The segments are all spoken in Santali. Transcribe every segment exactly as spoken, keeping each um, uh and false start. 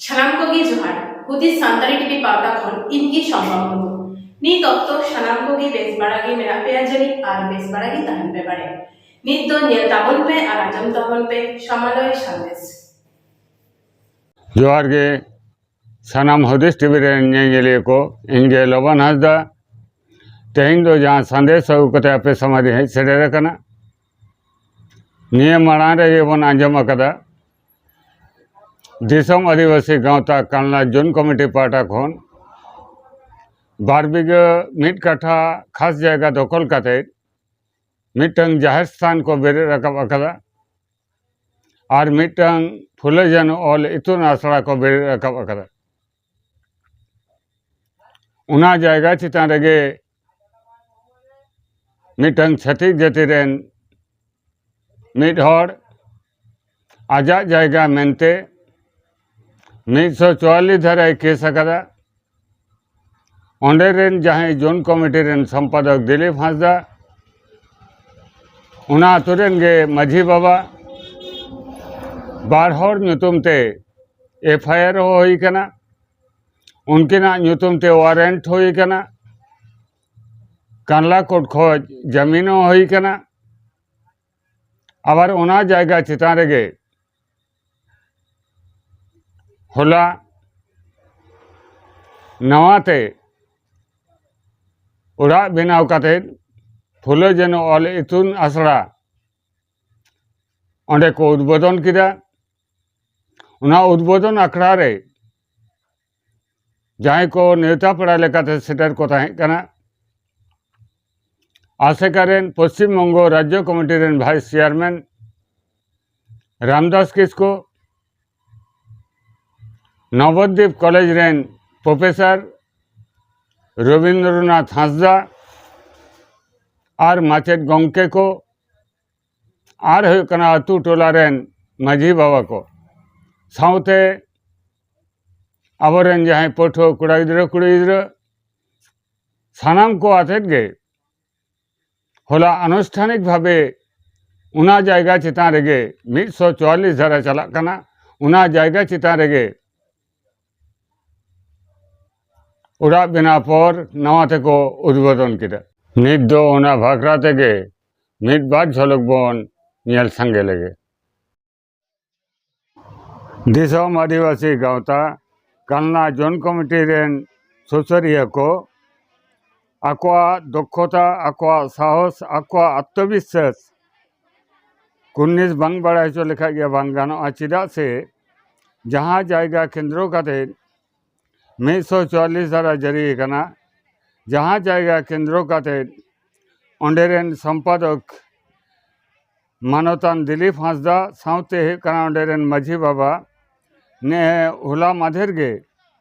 ᱥᱟᱱᱟᱢ ᱠᱚᱜᱮ ᱡᱚᱦᱟᱨ᱾ ᱦᱩᱫᱤᱥ ᱥᱟᱱᱛᱟᱲᱤ ᱴᱤᱵᱷᱤ ᱯᱟᱣᱴᱟ ᱠᱷᱚᱱ ᱤᱧ ᱜᱮ ᱥᱚᱢᱵᱟ ᱢᱩᱨᱢᱩ᱾ ᱱᱤᱛ ᱚᱠᱛᱚ ᱥᱟᱱᱟᱢ ᱠᱚᱜᱮ ᱵᱮᱥ ᱵᱟᱲᱟ ᱜᱮ ᱢᱮᱱᱟᱜ ᱯᱮᱭᱟ ᱡᱟᱹᱱᱤᱡ ᱟᱨ ᱵᱮᱥ ᱵᱟᱲᱟ ᱜᱮ ᱛᱟᱦᱮᱱ ᱯᱮ ᱵᱟᱲᱮ᱾ ᱱᱤᱛ ᱫᱚ ᱧᱮᱞ ᱛᱟᱵᱚᱱ ᱯᱮ ᱟᱨ ᱟᱸᱡᱚᱢ ᱛᱟᱵᱚᱱ ᱯᱮ ᱥᱟᱢᱟᱞᱚᱭ ᱥᱟᱸᱫᱮᱥ᱾ ᱡᱚᱦᱟᱨ ᱜᱮ ᱥᱟᱱᱟᱢ ᱦᱩᱫᱤᱥ ᱴᱤᱵᱷᱤ ᱨᱮᱱ ᱧᱮᱧᱮᱞᱤᱭᱟᱹ ᱠᱚ, ᱤᱧ ᱜᱮ ᱞᱚᱵᱟᱱ ᱦᱟᱸᱥᱫᱟ᱾ ᱛᱮᱦᱮᱧ ᱫᱚ ᱡᱟᱦᱟᱸ ᱥᱟᱸᱫᱮᱥ ᱟᱹᱜᱩ ᱠᱟᱛᱮ ᱟᱯᱮ ᱥᱟᱢᱟᱝ ᱨᱮ ᱦᱮᱡ ᱥᱮᱴᱮᱨ ᱟᱠᱟᱱᱟ, ᱱᱤᱭᱟᱹ ᱢᱟᱲᱟᱝ ᱨᱮᱜᱮ ᱵᱚᱱ ᱟᱸᱡᱚᱢ ᱟᱠᱟᱫᱟ, ᱫᱤᱥᱚᱢ ᱟᱹᱫᱤᱵᱟᱹᱥᱤ ᱜᱟᱶᱛᱟ ᱠᱟᱱᱞᱟ ᱡᱳᱱ ᱠᱚᱢᱤᱴᱤ ᱯᱟᱦᱴᱟ ᱠᱷᱚᱱ ᱵᱟᱨ ᱵᱤᱜᱷᱟᱹ ᱢᱤᱫ ᱠᱟᱴᱷᱟ ᱠᱷᱟᱥ ᱡᱟᱭᱜᱟ ᱫᱚᱠᱷᱚᱞ ᱠᱟᱛᱮ ᱢᱤᱫᱴᱟᱝ ᱡᱟᱦᱮᱨ ᱥᱛᱷᱟᱱ ᱠᱚ ᱵᱮᱨᱮᱫ ᱨᱟᱠᱟᱵ ᱟᱠᱟᱫᱟ ᱟᱨ ᱢᱤᱫᱴᱟᱝ ᱯᱷᱩᱞᱟᱹ ᱡᱷᱟᱱᱚ ᱚᱞ ᱤᱛᱩᱱ ᱟᱥᱲᱟ ᱠᱚ ᱵᱮᱨᱮᱫ ᱨᱟᱠᱟᱵ ᱟᱠᱟᱫᱟ᱾ ᱚᱱᱟ ᱡᱟᱭᱜᱟ ᱪᱮᱛᱟᱱ ᱨᱮᱜᱮ ᱢᱤᱫᱴᱟᱝ ᱪᱷᱟᱹᱛᱤᱠ ᱡᱟᱹᱛᱤ ᱨᱮᱱ ᱢᱤᱫ ᱦᱚᱲ ᱟᱡᱟᱜ ᱡᱟᱭᱜᱟ ᱢᱮᱱᱛᱮ ᱢᱤᱫ ᱥᱚ ᱪᱩᱣᱟᱞᱞᱤᱥ ᱫᱷᱟᱨᱟᱭ ᱠᱮᱥ ᱟᱠᱟᱫᱟ᱾ ᱚᱸᱰᱮ ᱨᱮᱱ ᱡᱟᱦᱟᱸᱭ ᱡᱳᱱ ᱠᱚᱢᱤᱴᱤ ᱨᱮᱱ ᱥᱚᱢᱯᱟᱫᱚᱠ ᱫᱤᱞᱤᱯ ᱦᱟᱸᱥᱫᱟ, ᱚᱱᱟ ᱟᱛᱳ ᱨᱮᱱ ᱜᱮ ᱢᱟᱹᱡᱷᱤ ᱵᱟᱵᱟ, ᱵᱟᱨ ᱦᱚᱲ ᱧᱩᱛᱩᱢ ᱛᱮ ᱮᱯᱷ ᱟᱭ ᱟᱨ ᱦᱚᱸ ᱦᱩᱭ ᱠᱟᱱᱟ, ᱩᱱᱠᱤᱱᱟᱜ ᱧᱩᱛᱩᱢ ᱛᱮ ᱣᱟᱨᱮᱱᱴ ᱦᱩᱭ ᱠᱟᱱᱟ, ᱠᱟᱱᱞᱟ ᱠᱳᱨᱴ ᱠᱷᱚᱱ ᱡᱟᱢᱤᱱ ᱦᱚᱸ ᱦᱩᱭ ᱠᱟᱱᱟ᱾ ᱟᱵᱟᱨ ᱚᱱᱟ ᱡᱟᱭᱜᱟ ᱪᱮᱛᱟᱱ ᱨᱮᱜᱮ ᱦᱚᱞᱟ ᱱᱟᱣᱟ ᱛᱮ ᱚᱲᱟᱜ ᱵᱮᱱᱟᱣ ᱠᱟᱛᱮ ᱯᱷᱩᱞᱟᱹ ᱡᱷᱟᱱᱚ ᱚᱞ ᱤᱛᱩᱱ ᱟᱥᱲᱟ ᱚᱸᱰᱮ ᱠᱚ ᱩᱫᱵᱳᱫᱚᱱ ᱠᱮᱫᱟ᱾ ᱚᱱᱟ ᱩᱫᱵᱳᱫᱚᱱ ᱟᱠᱷᱲᱟ ᱨᱮ ᱡᱟᱦᱟᱸᱭ ᱠᱚ ᱱᱮᱣᱛᱟ ᱯᱮᱲᱟ ᱞᱮᱠᱟᱛᱮ ᱥᱮᱴᱮᱨ ᱠᱚ ᱛᱟᱦᱮᱸ ᱠᱟᱱᱟ, ᱟᱥᱮᱠᱟ ᱨᱮᱱ ᱯᱚᱥᱪᱤᱢ ᱵᱚᱝᱜᱚ ᱨᱟᱡᱽᱡᱚ ᱠᱚᱢᱤᱴᱤ ᱨᱮᱱ ᱵᱷᱟᱭᱤᱥ ᱪᱮᱭᱟᱨᱢᱮᱱ ᱨᱟᱢᱫᱟᱥ ᱠᱤᱥᱠᱩ, ᱱᱚᱵᱚᱫᱫᱤᱯ ᱠᱚᱞᱮᱡᱽ ᱨᱮᱱ ᱯᱨᱚᱯᱷᱮᱥᱚᱨ ᱨᱚᱵᱤᱱᱫᱨᱚᱱᱟᱛᱷ ᱦᱟᱸᱥᱫᱟ ᱟᱨ ᱢᱟᱪᱮᱫ ᱜᱚᱢᱠᱮ ᱠᱚ, ᱟᱨ ᱦᱩᱭᱩᱜ ᱠᱟᱱᱟ ᱟᱹᱛᱩ ᱴᱚᱞᱟ ᱨᱮᱱ ᱢᱟᱹᱡᱷᱤ ᱵᱟᱵᱟ ᱠᱚ, ᱥᱟᱶᱛᱮ ᱟᱵᱚᱨᱮᱱ ᱡᱟᱦᱟᱸᱭ ᱯᱟᱹᱴᱷᱩᱣᱟᱹ ᱠᱚᱲᱟ ᱜᱤᱫᱽᱨᱟᱹ ᱠᱩᱲᱤ ᱜᱤᱫᱽᱨᱟᱹ, ᱥᱟᱱᱟᱢ ᱠᱚ ᱟᱛᱮᱫ ᱜᱮ ᱦᱚᱞᱟ ᱟᱱᱩᱥᱴᱷᱟᱱᱤᱠ ᱵᱷᱟᱵᱮ ᱚᱱᱟ ᱡᱟᱭᱜᱟ ᱪᱮᱛᱟᱱ ᱨᱮᱜᱮ ᱢᱤᱫ ᱥᱚ ᱪᱩᱣᱟᱞᱞᱤᱥ ᱫᱷᱟᱨᱟ ᱪᱟᱞᱟᱜ ᱠᱟᱱᱟ, ᱚᱱᱟ ᱡᱟᱭᱜᱟ ᱪᱮᱛᱟᱱ ᱨᱮᱜᱮ ᱚᱲᱟᱜ ᱵᱮᱱᱟᱣ ᱯᱚᱨ ᱱᱟᱣᱟ ᱛᱮᱠᱚ ᱩᱫᱵᱳᱫᱚᱱ ᱠᱮᱫᱟ᱾ ᱱᱤᱛ ᱫᱚ ᱚᱱᱟ ᱵᱟᱠᱷᱨᱟ ᱛᱮᱜᱮ ᱢᱤᱫ ᱵᱟᱨ ᱡᱷᱚᱞᱚᱠ ᱵᱚᱱ ᱧᱮᱞ ᱥᱟᱸᱜᱮ ᱞᱮᱜᱮ᱾ ᱫᱤᱥᱚᱢ ᱟᱹᱫᱤᱵᱟᱹᱥᱤ ᱜᱟᱶᱛᱟ ᱠᱟᱞᱱᱟ ᱡᱳᱱ ᱠᱚᱢᱤᱴᱤ ᱨᱮᱱ ᱥᱩᱥᱟᱹᱨᱤᱭᱟᱹ ᱠᱚ ᱟᱠᱚᱣᱟᱜ ᱫᱚᱠᱷᱚᱛᱟ, ᱟᱠᱚᱣᱟᱜ ᱥᱟᱦᱚᱥ, ᱟᱠᱚᱣᱟᱜ ᱟᱛᱢᱚᱵᱤᱥᱥᱟᱥ ᱠᱩᱱᱱᱤᱥ ᱵᱟᱝ ᱵᱟᱲᱟᱭ ᱦᱚᱪᱚ ᱞᱮᱠᱷᱟᱡ ᱜᱮ ᱵᱟᱝ ᱜᱟᱱᱚᱜᱼᱟ᱾ ᱪᱮᱫᱟᱜ ᱥᱮ ᱡᱟᱦᱟᱸ ᱡᱟᱭᱜᱟ ᱠᱮᱱᱫᱨᱚ ᱠᱟᱛᱮ ᱢᱤᱫ ᱥᱚ ᱪᱩᱣᱟᱞᱞᱤᱥ ᱫᱷᱟᱨᱟ ᱡᱟᱹᱨᱤ ᱟᱠᱟᱱᱟ, ᱡᱟᱦᱟᱸ ᱡᱟᱭᱜᱟ ᱠᱮᱱᱫᱨᱚ ᱠᱟᱛᱮ ᱚᱸᱰᱮ ᱨᱮᱱ ᱥᱚᱢᱯᱟᱫᱚᱠ ᱢᱟᱱᱚᱛᱟᱱ ᱫᱤᱞᱤᱯ ᱦᱟᱸᱥᱫᱟ ᱥᱟᱶᱛᱮ ᱦᱩᱭᱩᱜ ᱠᱟᱱᱟ ᱚᱸᱰᱮ ᱨᱮᱱ ᱢᱟᱹᱡᱷᱤ ᱵᱟᱵᱟ ᱱᱮ ᱦᱚᱞᱟ ᱢᱟᱫᱷᱮᱨ ᱜᱮ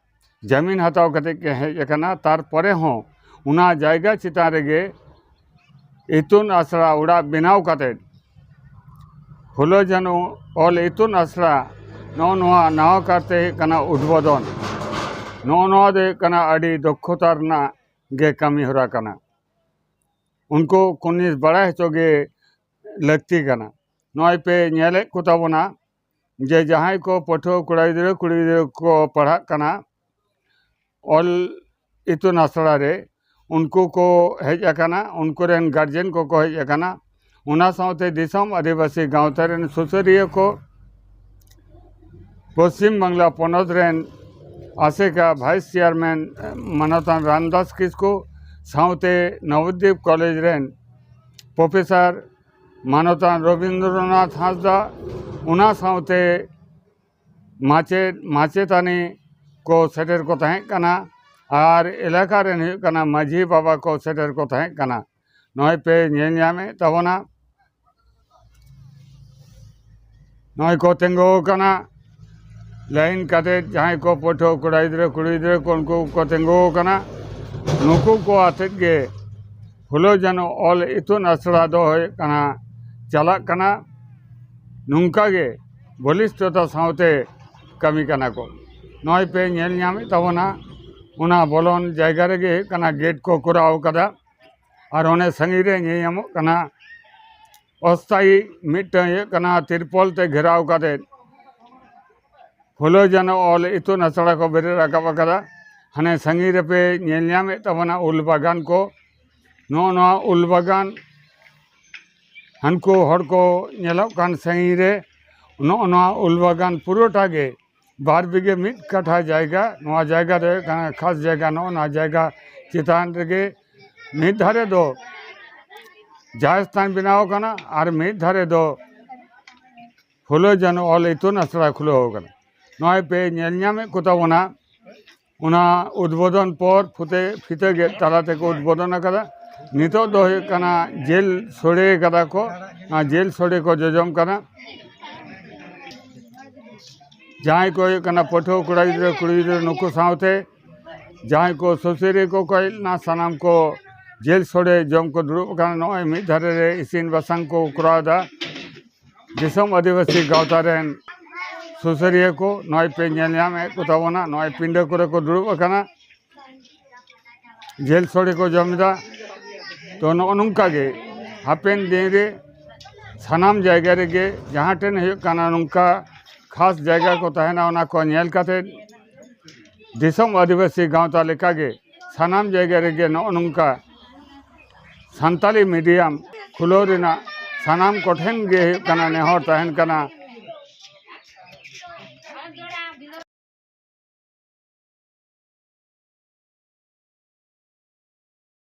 ᱡᱟᱢᱤᱱ ᱦᱟᱛᱟᱣ ᱠᱟᱛᱮ ᱠᱚ ᱦᱮᱡ ᱟᱠᱟᱱᱟ᱾ ᱛᱟᱨᱯᱚᱨᱮ ᱦᱚᱸ ᱚᱱᱟ ᱡᱟᱭᱜᱟ ᱪᱮᱛᱟᱱ ᱨᱮᱜᱮ ᱤᱛᱩᱱ ᱟᱥᱲᱟ ᱚᱲᱟᱜ ᱵᱮᱱᱟᱣ ᱠᱟᱛᱮ ᱯᱷᱩᱞᱳ ᱡᱷᱟᱱᱳ ᱚᱞ ᱤᱛᱩᱱ ᱟᱥᱲᱟ ᱱᱚᱜᱼᱚ ᱱᱚᱣᱟ ᱱᱟᱣᱟ ᱠᱟᱨᱛᱮ ᱦᱩᱭᱩᱜ ᱠᱟᱱᱟ ᱩᱫᱵᱳᱫᱚᱱ᱾ ᱱᱚᱜᱼᱚ ᱱᱚᱣᱟ ᱫᱚ ᱦᱩᱭᱩᱜ ᱠᱟᱱᱟ ᱟᱹᱰᱤ ᱫᱚᱠᱷᱚᱛᱟ ᱨᱮᱱᱟᱜ ᱜᱮ ᱠᱟᱹᱢᱤ ᱦᱚᱨᱟ ᱠᱟᱱᱟ᱾ ᱩᱱᱠᱩ ᱠᱩᱱᱤᱥ ᱵᱟᱲᱟᱭ ᱦᱚᱪᱚ ᱜᱮ ᱞᱟᱹᱠᱛᱤ ᱠᱟᱱᱟ᱾ ᱱᱚᱜᱼᱚᱭ ᱯᱮ ᱧᱮᱞᱮᱫ ᱠᱚ ᱛᱟᱵᱚᱱᱟ ᱡᱮ ᱡᱟᱦᱟᱸᱭ ᱠᱚ ᱯᱟᱹᱴᱷᱩᱣᱟᱹ ᱠᱚᱲᱟ ᱜᱤᱫᱽᱨᱟᱹ ᱠᱩᱲᱤ ᱜᱤᱫᱽᱨᱟᱹ ᱠᱚ ᱯᱟᱲᱦᱟᱜ ᱠᱟᱱᱟ ᱚᱞ ᱤᱛᱩᱱ ᱟᱥᱲᱟ ᱨᱮ, ᱩᱱᱠᱩ ᱠᱚ ᱦᱮᱡ ᱟᱠᱟᱱᱟ, ᱩᱱᱠᱩ ᱨᱮᱱ ᱜᱟᱨᱡᱮᱱ ᱠᱚᱠᱚ ᱦᱮᱡ ᱟᱠᱟᱱᱟ᱾ ᱚᱱᱟ ᱥᱟᱶᱛᱮ ᱫᱤᱥᱚᱢ ᱟᱹᱫᱤᱵᱟᱹᱥᱤ ᱜᱟᱶᱛᱟ ᱨᱮᱱ ᱥᱩᱥᱟᱹᱨᱤᱭᱟᱹ ᱠᱚ, ᱯᱚᱥᱪᱤᱢ ᱵᱟᱝᱞᱟ ᱯᱚᱱᱚᱛ ᱨᱮᱱ ᱟᱥᱮᱠᱟ ᱵᱷᱟᱭᱤᱥ ᱪᱮᱭᱟᱨᱢᱮᱱ ᱢᱟᱱᱚᱛᱟᱱ ᱨᱟᱢᱫᱟᱥ ᱠᱤᱥᱠᱩ ᱥᱟᱶᱛᱮ ᱱᱚᱵᱚᱫᱤᱯ ᱠᱚᱞᱮᱡᱽ ᱨᱮᱱ ᱯᱨᱚᱯᱷᱮᱥᱚᱨ ᱢᱟᱱᱚᱛᱟᱱ ᱨᱚᱵᱤᱱᱫᱨᱚᱱᱟᱛᱷ ᱦᱟᱸᱥᱫᱟ, ᱚᱱᱟ ᱥᱟᱶᱛᱮ ᱢᱟᱪᱮᱫ ᱢᱟᱪᱮᱛᱟᱹᱱᱤ ᱠᱚ ᱥᱮᱴᱮᱨ ᱠᱚ ᱛᱟᱦᱮᱸ ᱠᱟᱱᱟ ᱟᱨ ᱮᱞᱟᱠᱟ ᱨᱮᱱ ᱦᱩᱭᱩᱜ ᱠᱟᱱᱟ ᱢᱟᱹᱡᱷᱤ ᱵᱟᱵᱟ ᱠᱚ ᱥᱮᱴᱮᱨ ᱠᱚ ᱛᱟᱦᱮᱸ ᱠᱟᱱᱟ᱾ ᱱᱚᱜᱼᱚᱭ ᱯᱮ ᱧᱮᱞ ᱧᱟᱢᱮᱫ ᱛᱟᱵᱚᱱᱟ, ᱱᱚᱜᱼᱚᱭ ᱠᱚ ᱛᱤᱸᱜᱩ ᱟᱠᱟᱱᱟ ᱞᱟᱭᱤᱱ ᱠᱟᱛᱮ, ᱡᱟᱦᱟᱸᱭ ᱠᱚ ᱯᱟᱹᱴᱷᱩᱣᱟᱹ ᱠᱚᱲᱟ ᱜᱤᱫᱽᱨᱟᱹ ᱠᱩᱲᱤ ᱜᱤᱫᱽᱨᱟᱹ ᱠᱚ ᱩᱱᱠᱩ ᱠᱚ ᱛᱤᱸᱜᱩ ᱟᱠᱟᱱᱟ᱾ ᱱᱩᱠᱩ ᱠᱚ ᱟᱛᱮᱫ ᱜᱮ ᱯᱷᱩᱞᱳ ᱡᱷᱟᱱᱳ ᱚᱞ ᱤᱛᱩᱱ ᱟᱥᱲᱟ ᱫᱚ ᱦᱩᱭᱩᱜ ᱠᱟᱱᱟ ᱪᱟᱞᱟᱜ ᱠᱟᱱᱟ᱾ ᱱᱚᱝᱠᱟ ᱜᱮ ᱵᱚᱞᱤᱥᱴᱷᱚᱛᱟ ᱥᱟᱶᱛᱮ ᱠᱟᱹᱢᱤ ᱠᱟᱱᱟ ᱠᱚ᱾ ᱱᱚᱜᱼᱚᱭ ᱯᱮ ᱧᱮᱞ ᱧᱟᱢᱮᱫ ᱛᱟᱵᱚᱱᱟ, ᱚᱱᱟ ᱵᱚᱞᱚᱱ ᱡᱟᱭᱜᱟ ᱨᱮᱜᱮ ᱦᱩᱭᱩᱜ ᱠᱟᱱᱟ ᱜᱮᱴ ᱠᱚ ᱠᱚᱨᱟᱣ ᱠᱟᱫᱟ᱾ ᱟᱨ ᱚᱱᱮ ᱥᱟᱺᱜᱤᱧ ᱨᱮ ᱧᱮᱞ ᱧᱟᱢᱚᱜ ᱠᱟᱱᱟ ᱚᱥᱛᱷᱟᱭᱤ ᱢᱤᱫᱴᱟᱝ ᱦᱩᱭᱩᱜ ᱠᱟᱱᱟ ᱛᱤᱨᱯᱚᱞ ᱛᱮ ᱜᱷᱮᱨᱟᱣ ᱠᱟᱛᱮ ᱯᱷᱩᱞᱳ ᱡᱷᱟᱱᱳ ᱚᱞ ᱤᱛᱩᱱ ᱟᱥᱲᱟ ᱠᱚ ᱵᱮᱨᱮᱫ ᱨᱟᱠᱟᱵ ᱟᱠᱟᱫᱟ᱾ ᱦᱟᱱᱮ ᱥᱟᱺᱜᱤᱧ ᱨᱮᱯᱮ ᱧᱮᱞ ᱧᱟᱢᱮᱫ ᱛᱟᱵᱚᱱᱟ ᱩᱞ ᱵᱟᱜᱟᱱ ᱠᱚ, ᱱᱚᱜᱼᱚ ᱱᱚᱣᱟ ᱩᱞ ᱵᱟᱜᱟᱱ, ᱦᱟᱱᱠᱩ ᱦᱚᱲ ᱠᱚ ᱧᱮᱞᱚᱜ ᱠᱟᱱ ᱥᱟᱺᱜᱤᱧ ᱨᱮ, ᱱᱚᱜᱼᱚ ᱱᱚᱣᱟ ᱩᱞ ᱵᱟᱜᱟᱱ ᱯᱩᱨᱟᱹᱴᱟ ᱜᱮ ᱵᱟᱨ ᱵᱤᱜᱷᱟᱹ ᱢᱤᱫ ᱠᱟᱴᱷᱟ ᱡᱟᱭᱜᱟ᱾ ᱱᱚᱣᱟ ᱡᱟᱭᱜᱟ ᱫᱚ ᱦᱩᱭᱩᱜ ᱠᱟᱱᱟ ᱠᱷᱟᱥ ᱡᱟᱭᱜᱟ᱾ ᱱᱚᱜᱼᱚ ᱱᱚᱣᱟ ᱡᱟᱭᱜᱟ ᱪᱮᱛᱟᱱ ᱨᱮᱜᱮ ᱢᱤᱫ ᱫᱷᱟᱨᱮ ᱫᱚ ᱡᱟᱦᱮᱨ ᱛᱷᱟᱱ ᱵᱮᱱᱟᱣ ᱟᱠᱟᱱᱟ ᱟᱨ ᱢᱤᱫ ᱫᱷᱟᱨᱮ ᱫᱚ ᱯᱷᱩᱞᱳ ᱡᱷᱟᱱᱳ ᱚᱞ ᱤᱛᱩᱱ ᱟᱥᱲᱟ ᱠᱷᱩᱞᱟᱹᱣ ᱟᱠᱟᱱᱟ᱾ ᱱᱚᱜᱼᱚᱭ ᱯᱮ ᱧᱮᱞ ᱧᱟᱢᱮᱫ ᱠᱚ ᱛᱟᱵᱚᱱᱟ, ᱚᱱᱟ ᱩᱫᱵᱳᱫᱚᱱ ᱯᱚᱨ ᱯᱷᱩᱛᱮ ᱯᱷᱤᱛᱟᱹ ᱜᱮᱫ ᱛᱟᱞᱟ ᱛᱮᱠᱚ ᱩᱫᱵᱳᱫᱚᱱ ᱟᱠᱟᱫᱟ᱾ ᱱᱤᱛᱚᱜ ᱫᱚ ᱦᱩᱭᱩᱜ ᱠᱟᱱᱟ ᱡᱤᱞ ᱥᱳᱲᱮ ᱠᱟᱫᱟ ᱠᱚ, ᱚᱱᱟ ᱡᱤᱞ ᱥᱳᱲᱮ ᱠᱚ ᱡᱚᱡᱚᱢ ᱠᱟᱱᱟ᱾ ᱡᱟᱦᱟᱸᱭ ᱠᱚ ᱦᱩᱭᱩᱜ ᱠᱟᱱᱟ ᱯᱟᱹᱴᱷᱩᱣᱟᱹ ᱠᱚᱲᱟ ᱜᱤᱫᱽᱨᱟᱹ ᱠᱩᱲᱤ ᱜᱤᱫᱽᱨᱟᱹ, ᱱᱩᱠᱩ ᱥᱟᱶᱛᱮ ᱡᱟᱦᱟᱸᱭ ᱠᱚ ᱥᱩᱥᱟᱹᱨᱤᱭᱟᱹ ᱠᱚᱠᱚ ᱦᱮᱡ ᱞᱮᱱᱟ, ᱥᱟᱱᱟᱢ ᱠᱚ ᱡᱤᱞ ᱥᱳᱲᱮ ᱡᱚᱢ ᱠᱚ ᱫᱩᱲᱩᱵ ᱟᱠᱟᱱᱟ᱾ ᱱᱚᱜᱼᱚᱭ ᱢᱤᱫ ᱫᱷᱟᱨᱮ ᱨᱮ ᱤᱥᱤᱱ ᱵᱟᱥᱟᱝ ᱠᱚ ᱠᱚᱨᱟᱣ ᱮᱫᱟ᱾ ᱫᱤᱥᱚᱢ ᱟᱹᱫᱤᱵᱟᱹᱥᱤ ᱜᱟᱶᱛᱟ ᱨᱮᱱ ᱥᱩᱥᱟᱹᱨᱤᱭᱟᱹ ᱠᱚ ᱱᱚᱜᱼᱚᱭ ᱯᱮ ᱧᱮᱞ ᱧᱟᱢᱮᱫ ᱠᱚ ᱛᱟᱵᱚᱱᱟ, ᱱᱚᱜᱼᱚᱭ ᱯᱤᱸᱰᱟᱹ ᱠᱚᱨᱮ ᱠᱚ ᱫᱩᱲᱩᱵ ᱟᱠᱟᱱᱟ, ᱡᱤᱞ ᱥᱳᱲᱮ ᱠᱚ ᱡᱚᱢ ᱮᱫᱟ᱾ ᱛᱚ, ᱱᱚᱜᱼᱚ ᱱᱚᱝᱠᱟ ᱜᱮ ᱦᱟᱯᱮᱱ ᱫᱤᱱ ᱨᱮ ᱥᱟᱱᱟᱢ ᱡᱟᱭᱜᱟ ᱨᱮᱜᱮ ᱡᱟᱦᱟᱸ ᱴᱷᱮᱱ ᱦᱩᱭᱩᱜ ᱠᱟᱱᱟ ᱱᱚᱝᱠᱟ ᱠᱷᱟᱥ ᱡᱟᱭᱜᱟ ᱠᱚ ᱛᱟᱦᱮᱱᱟ, ᱚᱱᱟ ᱠᱚ ᱧᱮᱞ ᱠᱟᱛᱮ ᱫᱤᱥᱚᱢ ᱟᱹᱫᱤᱵᱟᱹᱥᱤ ᱜᱟᱶᱛᱟ ᱞᱮᱠᱟᱜᱮ ᱥᱟᱱᱟᱢ ᱡᱟᱭᱜᱟ ᱨᱮᱜᱮ ᱱᱚᱜᱼᱚ ᱱᱚᱝᱠᱟ ᱥᱟᱱᱛᱟᱞᱤ ᱢᱤᱰᱤᱭᱟᱢ ᱠᱷᱩᱞᱟᱹᱣ ᱨᱮᱱᱟᱜ ᱥᱟᱱᱟᱢ ᱠᱚᱴᱷᱮᱱ ᱜᱮ ᱦᱩᱭᱩᱜ ᱠᱟᱱᱟ ᱱᱮᱦᱚᱨ ᱛᱟᱦᱮᱱ ᱠᱟᱱᱟ᱾